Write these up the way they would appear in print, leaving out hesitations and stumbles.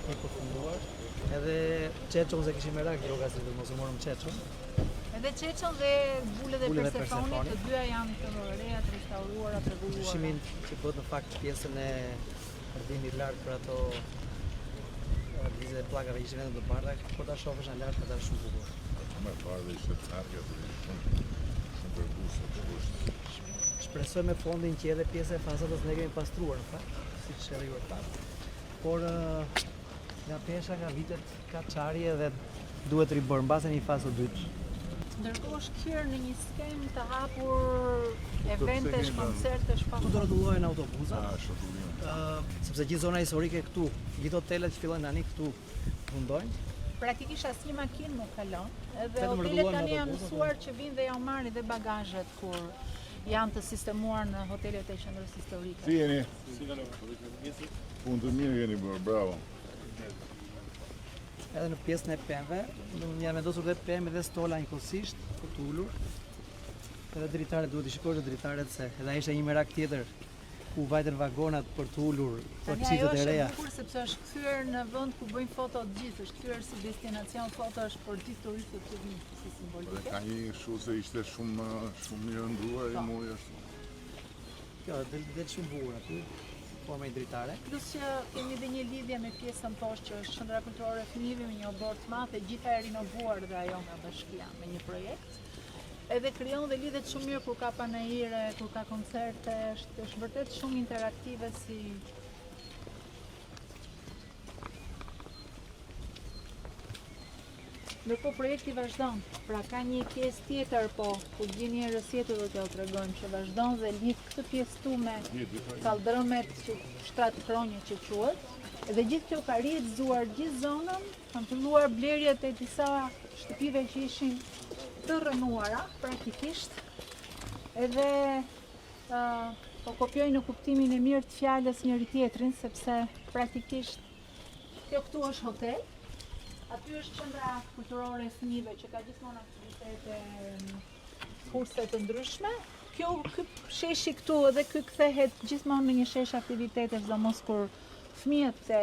E përfunduar. Edhe Çeçon se kishim merak Gjirokastrën, mos e morëm Çeçon. Edhe Çeçon dhe Bulet e Persefonit, të dyja janë të reja, të restauruara, të rregulluara. Ndryshimin që bëtë në fakt pjesën e hardinit lart për ato lëvizjet e pllakave ishin vetëm të bardha, po ta shohësh nga lart ata shumë bukur. Ato me bardhë ishte të arke të shumë shumë kërkuese, kështu është. Shpresoj me fondin që edhe pjesa e fasadës ne kemi pastruar në fakt, siç edhe ju e thatë. Por nga pesha nga vitet ka çarje dhe duhet ribërë mbase një fazë të dytë. Ndërkohë është kthyer në një skenë të hapur eventesh, koncertesh, pa. Këtu do rrotullohen autobusat. Ah, është rrotullim. Ë, sepse gjithë zona historike këtu, gjithë hotelet që fillojnë tani këtu përfundojnë. Praktikisht asnjë makinë nuk kalon. Edhe hotelet tani janë mësuar që vijnë dhe ja u marrin dhe bagazhet kur janë të sistemuar në hotelet e qendrës historike. Si jeni? Punë të mirë keni bërë, bravo. Edhe në pjesën e pemëve, domethënë janë vendosur dhe pemë dhe stola njëkohësisht për të ulur. Edhe dritaret duhet të shikosh dritaret se edhe ai ishte një merak tjetër ku vajtën vagonat për të ulur për çiftet e reja. Ajo është e bukur sepse është kthyer në vend ku bëjnë foto të gjithë, është kthyer si destinacion fotosh për gjithë turistët që vijnë si simbolike. Dhe ka një kështu se ishte shumë shumë i rënduar i po. muri ashtu. Jo, del, del shumë bukur aty, forma i dritare. Plus që kemi dhe një lidhje me pjesën poshtë që është qendra kulturore e fëmijëve me një oborr të madh, e gjitha e rinovuar dhe ajo nga bashkia me një projekt. Edhe krijon dhe lidhet shumë mirë kur ka panaire, kur ka koncerte, është, është vërtet shumë interaktive si Ndërkohë projekti vazhdon, pra ka një pjesë tjetër, po, kur të vijë herës tjetër do t'jua tregojmë që vazhdon dhe lidh këtë pjesë këtu me kalldrëmet që shtrat kronjë që quhet. Dhe gjithë kjo ka rijetëzuar gjithë zonën, kanë filluar blerjet e disa shtëpive që ishin të rrënuara praktikisht. Edhe uh, po kopjojnë në kuptimin e mirë të fjalës njëri tjetrin sepse praktikisht Kjo këtu është hotel. Aty është qendra kulturore e fëmijëve që ka gjithmonë aktivitete, kurse të ndryshme. Kjo ky sheshi këtu edhe ky kthehet gjithmonë në një shesh aktivitetesh, sidomos kur fëmijët e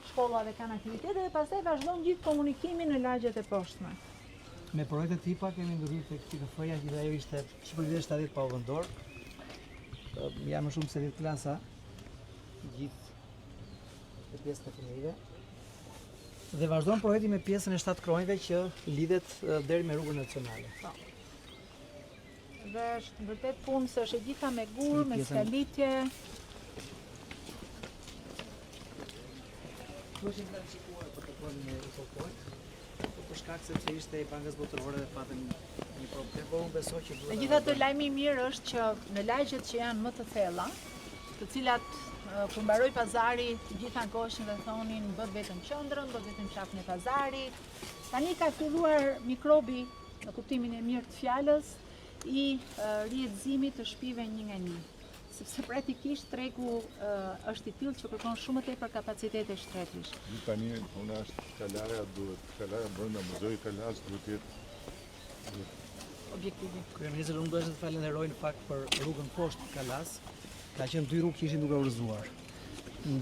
shkollave kanë aktivitete dhe pastaj vazhdon gjithë komunikimi në lagjet e poshtme. Me projektet IPA kemi ndërhyrë tek TKF-ja, që ajo ishte që për vitet 70 pa u vënë dorë. Janë më shumë se 10 klasa, gjithë Në pjesën e fëmijëve. Dhe vazhdon projekti me pjesën e 7 kronjve që lidhet deri me rrugën nacionale. Po. Dhe është vërtet punë se është e gjitha me gur, me skalitje. Këtu ishim planifikuar për të bërë një info point, por për shkak sepse ishte i Bankës Botërore dhe patëm një problem, por unë besoj që duhet. Megjithatë lajmi i mirë është që në lagjet që janë më të thella, të cilat kur mbaroi pazari, të gjithë ankoheshin dhe thonin bëtë vetëm qendrën, bëtë vetëm qafën e pazarit. Tani ka filluar mikrobi në kuptimin e mirë të fjalës i rijetëzimit të shtëpive një nga një. Sepse praktikisht tregu është i tillë që kërkon shumë më tepër kapacitete shtretërish. Tani puna është kalaja duhet, kalaja brenda muzeu i kalasë duhet të jetë objektivi. Kryeministër, unë doja të falenderoj në fakt për rrugën poshtë kalasë. Ka qenë dy rrugë që ishin duke u rrëzuar.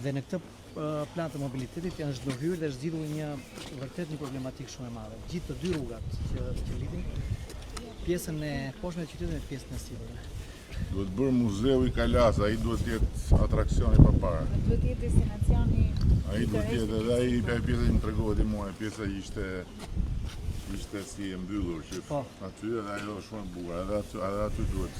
Dhe në këtë plan të mobilitetit janë ndërhyrë dhe është zgjidhur një vërtet një problematikë shumë e madhe. Gjithë të dy rrugat që që lidhin pjesën e poshtme të qytetit me pjesën e sipërme. Duhet bërë muzeu i kalasë, ai duhet të jetë atraksion i paparë. Duhet të jetë destinacioni. Ai duhet të jetë edhe ai ai pjesa që më tregove ti mua, pjesa që ishte ishte si e mbyllur që po. aty edhe ajo është shumë e bukur, edhe aty edhe aty duhet.